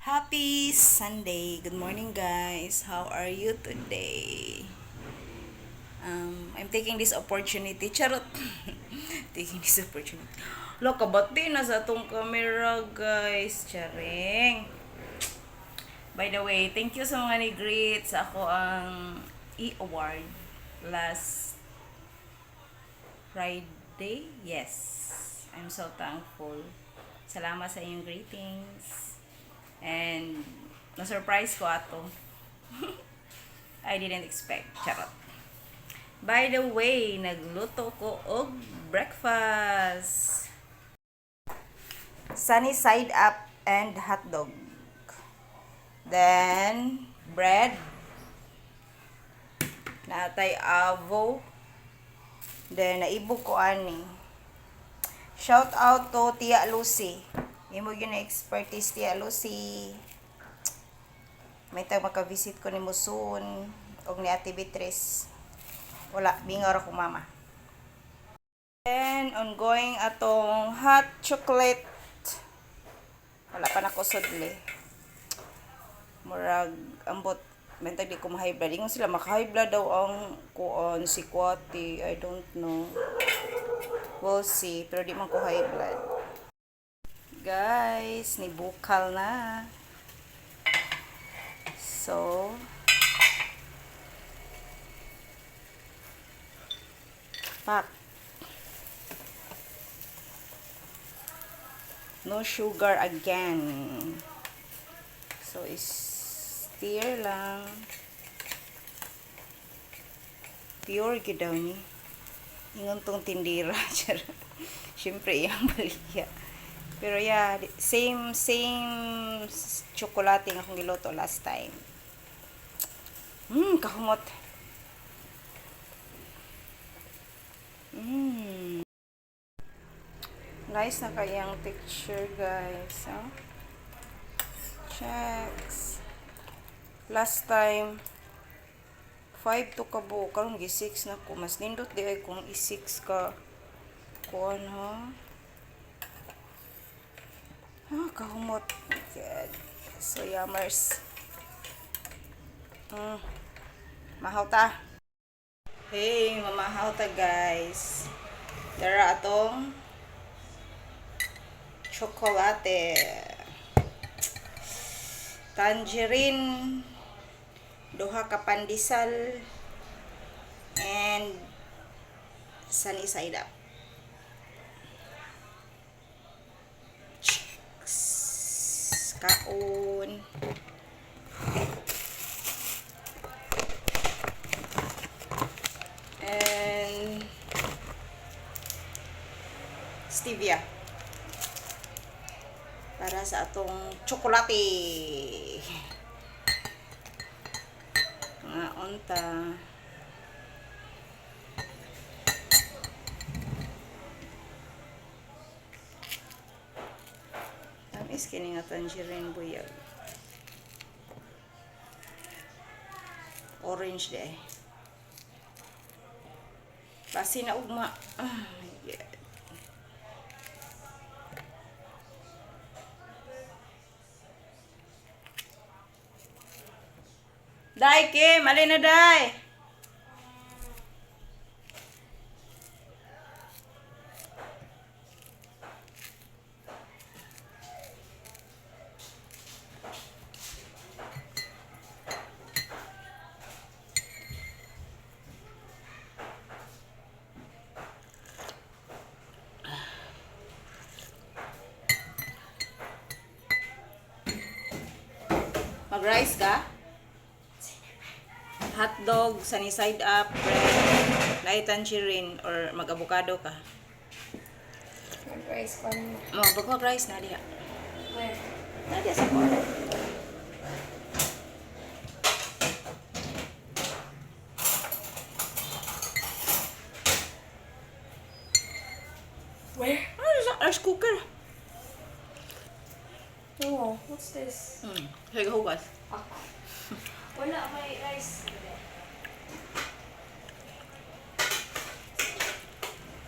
Happy Sunday! Good morning, guys! How are you today? I'm taking this opportunity. Charot! Taking this opportunity. Look, kabati na sa atong camera, guys. Charing! By the way, thank you sa mga ni-greet sa ako ang e-award last Friday. Yes. I'm so thankful. Salamat sa inyong greetings. And na-surprise ko ato. I didn't expect. Charot. By the way, nagluto ko og breakfast. Sunny side up and hot dog. Then, bread. Naa tay avo. Then, naibog ko ani. Shout out to Tia Lucy. Imo gyud na expertise, Tia Lucy. May tag maka-visit ko nimo soon og ni Ate Beatrice. Wala, bingaw ra ko mama. Then, ongoing atong hot chocolate. Wala pa nako sudli. Murag ambot mentag di ko ma-high blood. Ingon sila maka-high blood daw ang kuan si Kwati. I don't know. We'll see. Pero di man ko high blood. Guys, nibukal na. So, pak. No sugar again. So, stir lang. Pure gyud daw ni. Ingon tong tindira. Charot. Siyempre, iyang baligya. Pero yeah, same same chocolate nga akong giluto last time. Kahumot. Nice na kayang texture, guys. Oh. Checks. Last time, 5 to kabuok. Karon gi 6 na ko. Mas nindot di ay kung i-6 ka. Kuan ha. Ah, kahumot. Good. So, yummers. Mahaw ta. Hey, mamahaw ta, guys. Dara atong chocolate. Tangerine, duha ka pandesal, and sunny side up. Chicks. Kaon. And stevia para sa atong tsokolate. Mga unta. Tamis kini nga tangerine buyag. Orange de. Basi na ugma. Ah, my God. Day, Kim! Alin na, Day? Mag-rice ka? Hot dog, sunny side up, bread, light tangerine, or mag-avocado ka? Mag-rice ko na. Oh, pag mag-rice na diha. Where? Na diha sa kwarto. Where? Ano sa rice cooker? Oh, what's this? Sige, hugas. Ako. Wala, may rice.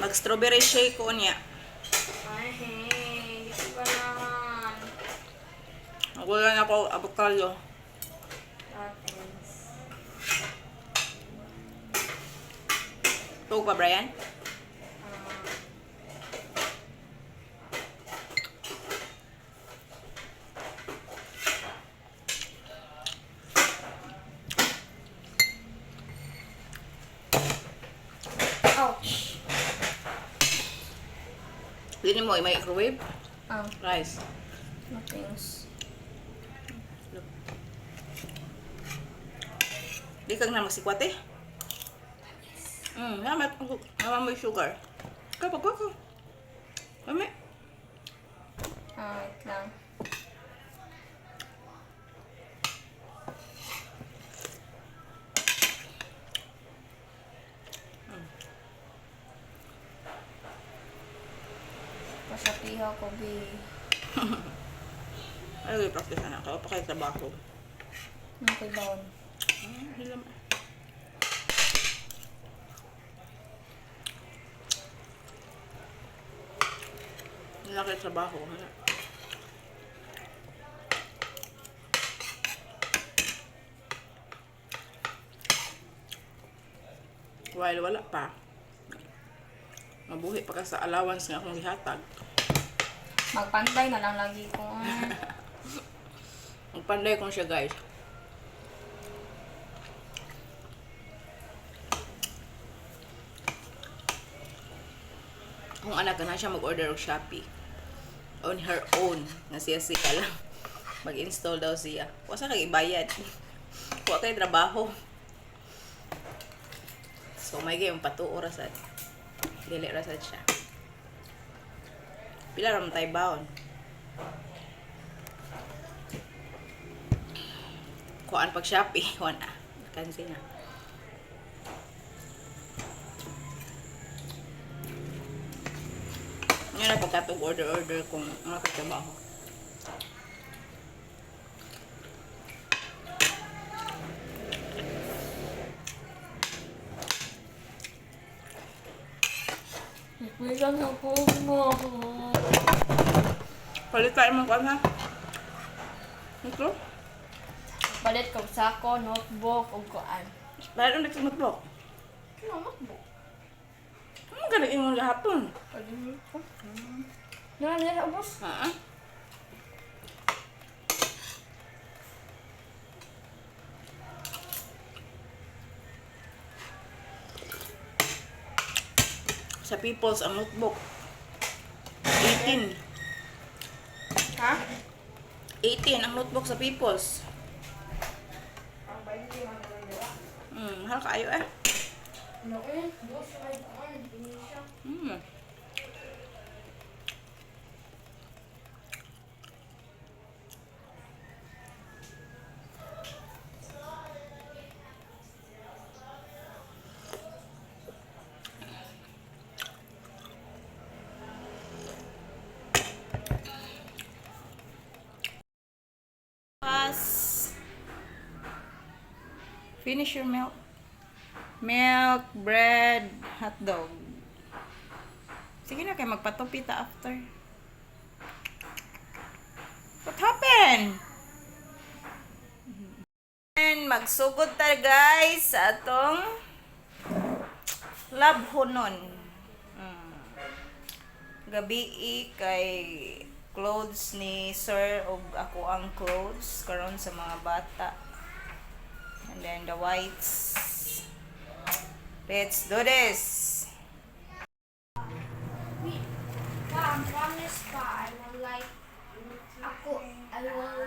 Mag-strawberry shake ko niya. Ay, hey, di ko ganahan. Wala na ako avocado. Nothings. Tuog pa, Brian? Ouch. Dili mo, i-microwave? Ah, Rice. nothings. Di kag na masikwat eh. Namat, naman mo yung sugar. Kapag ko. Kami. Ah, wait lang. Pasapiha ko, bi. Ano yung practice na ako? Pa kayo trabaho. Ano ko'y baon? Hilam. Wala kayo trabaho. Wala. While wala pa, mabuhi pa ka sa allowance nga akong gihatag. Magpantay na lang lagi ko. Ah. Magpanday kong siya, guys. Kung anak na siya mag-order og Shopee. On her own. Na siya siya lang. Mag-install daw siya. Wa sa kay ibayad. Wa kay trabaho. So may gayong patuo ra sad. Dili ra sad siya. Pila ra man tay baon? Kuan pag Shopee, kuan ah. Kansi na. Ngayon na pagkatog order-order kung mga katrabaho. Wait lang ako mo. Palit tayo mong kuan ha. Ito? Palit kog sako, notebook, ug kuan. Palit ulit sa notebook. Ano notebook? Ano galing imong lahat to? Palit ko. Na, na, ubos. Ha? Sa People's ang notebook. 18. Ha? 18 ang notebook sa People's. Mahal kaayo eh. No, eh. Ubos may kuan. Hindi siya. Pas. Finish your milk. Milk, bread, hot dog. Sige na kay magpatupi ta after. What happened? And magsugod ta guys sa atong labhonon. Gabi kay clothes ni sir og ako ang clothes karon sa mga bata. And then the whites. Let's do this. Pa, promise pa, I will like, ako, I will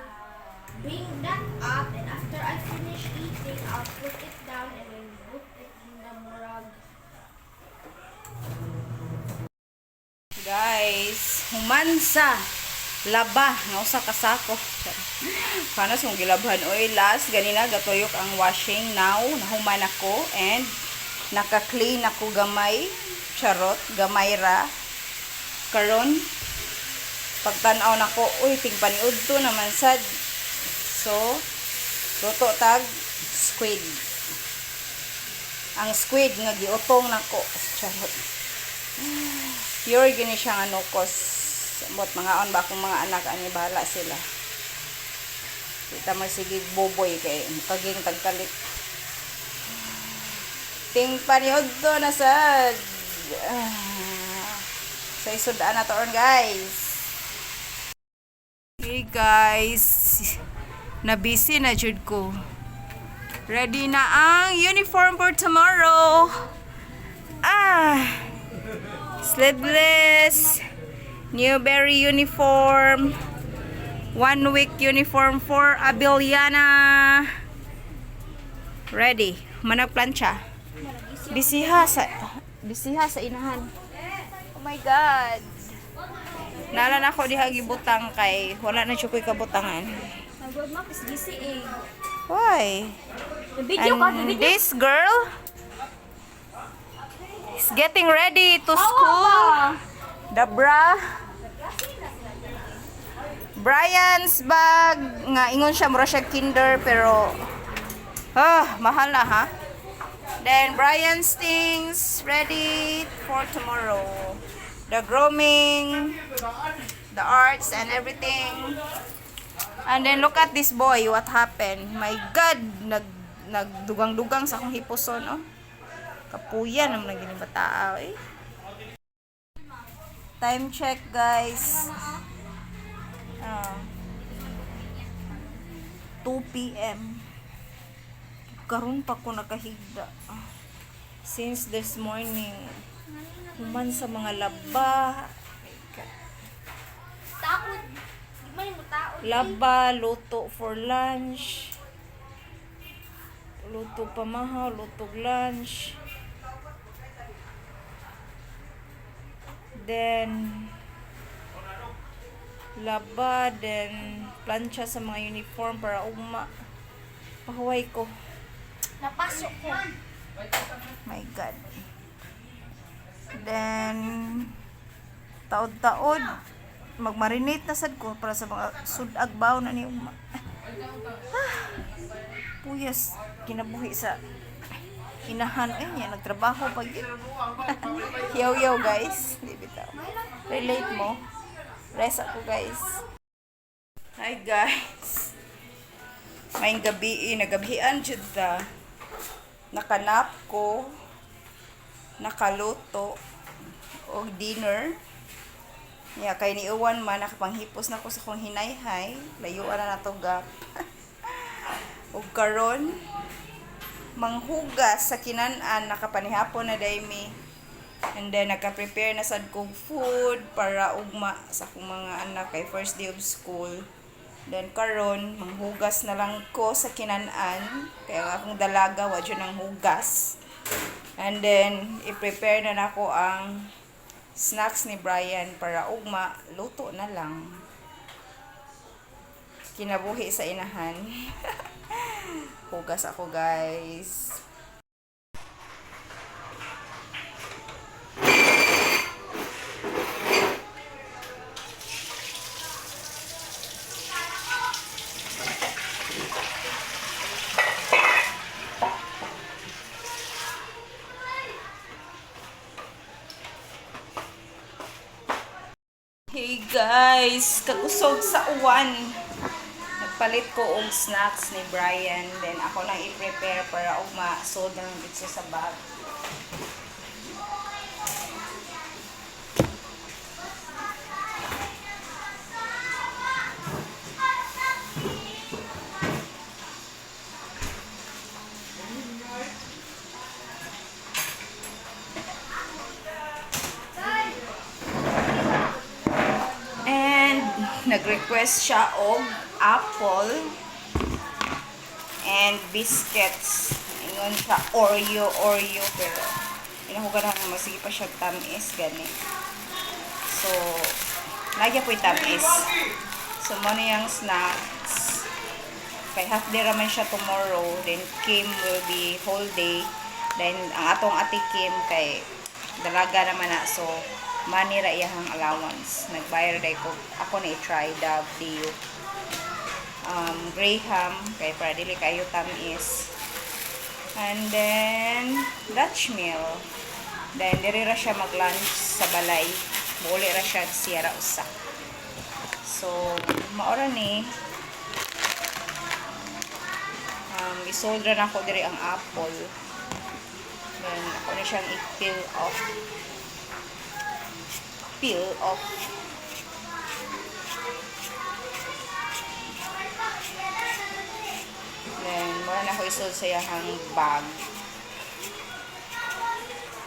bring that up and after I finish eating, I'll put it down and then put it in the murag. Guys, humansa laba nga usa ka sako. Paano kung gilabhan oy last ganina gatuyok ang washing now nahuman ako and naka-clean ako gamay. Charot, gamay ra. Karon pagtan-aw nako, uy tingpaniud to naman sad. So, luto tag squid. Ang squid nga giutong nako. Charot. Pure gini siya nga nukos. Ambot mga on ba akong mga anak ani bahala sila. Kita magsige boboy kay kaging tagkalit. Ting paniudto na sad. Ah, sa isudaan na toon, guys. Hey guys, na busy na jud ko. Ready na ang uniform for tomorrow. Ah, sleeveless, Newberry uniform, 1 week uniform for Abiliana. Ready. Managplancha. Bisiha sa inahan. Oh my God. Nala na ako diha gibutang kay wala na jud ko'y kabutangan. Nagod ma kas gisi eh. Why? Video ka, And video. this girl is getting ready to school. The bra. Brian's bag nga ingon siya mura siya kinder, pero ah, mahal na ha. Then Brian's things ready for tomorrow. The grooming, the arts and everything. And then look at this boy, what happened? My God, nagdugang-dugang sa akong hipuson, oh. Kapuya naman na gini bata, eh. Time check, guys. Ah. 2 p.m. Karon pa ko nakahigda. Ah. Since this morning, human sa mga laba. My God. Taod. Di man mo taod. Laba, luto for lunch. Luto pamahaw, luto lunch. Then, laba, then, plancha sa mga uniform para ugma. Pahuway ko. Napasok ko. My God. Then, taod-taod, magmarinate na sad ko para sa mga sudag baw na ni ugma. Ah, puyas, kinabuhi sa inahan. Ay, niya, nagtrabaho pag yun. Yaw-yaw, guys. Di bitaw. Relate mo. Rest ako, guys. Hi, guys. May gabi, eh, nagabihan jud ta. Nakanap ko, nakaluto og dinner. Ya, kay niuwan man nakapanghipos na ko sa akong hinayhay, layuan na nato gap. Ug karon manghugas sa kinan-an, nakapanihapon na day mi. And then naka-prepare na sad kog food para ugma sa akong mga anak kay first day of school. Then karon manghugas na lang ko sa kinan-an kaya ang akong dalaga wa jud nang hugas. And then i-prepare na nako ang snacks ni Brian para ugma luto na lang. Kinabuhi sa inahan. Hugas ako, guys. Hey guys, kakusog sa uwan. Nagpalit ko og snacks ni Brian, then ako nang i-prepare para ugma sold na lang dito sa bag. And nag-request siya og apple and biscuits. Ingon siya Oreo, Oreo, pero inahugan na masige pa siya tamis gani. So, lagi po tamis. So, mo na yung snacks. Kay half day raman siya tomorrow. Then, Kim will be whole day. Then, ang atong ate Kim kay dalaga naman na. So, money ra iyahang allowance. Nagbayar day ko. Ako na i-try the video. Graham, kay para dili kayo tamis. And then, Dutch meal. Then, diri ra siya mag-lunch sa balay. Muuli ra siya siyara usa. So, maora ni. Isold ra nako diri ang apple. Then ako ni siyang i-peel off. Peel off. Then mura na ako isold sa iyahang bag.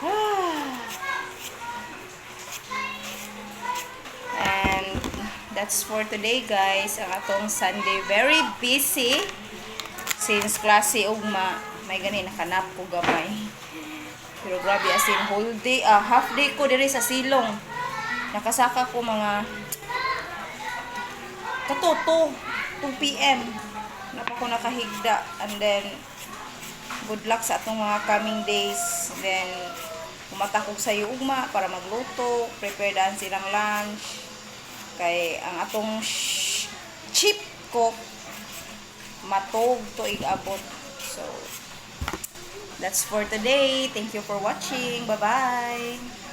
Ah. And that's for today, guys. Ang atong Sunday, very busy since klase ugma, may gani nakanap ko gamay. Pero grabe, as in whole day, half day ko diri sa silong. Nakasaka ko mga katuto 2 p.m. Napa ko nakahigda and then good luck sa atong mga coming days. Then umatakog sa ugma para magluto, prepare daan silang lunch. Kay ang atong chief cook matog tuig abot. So that's for today. Thank you for watching. Bye-bye.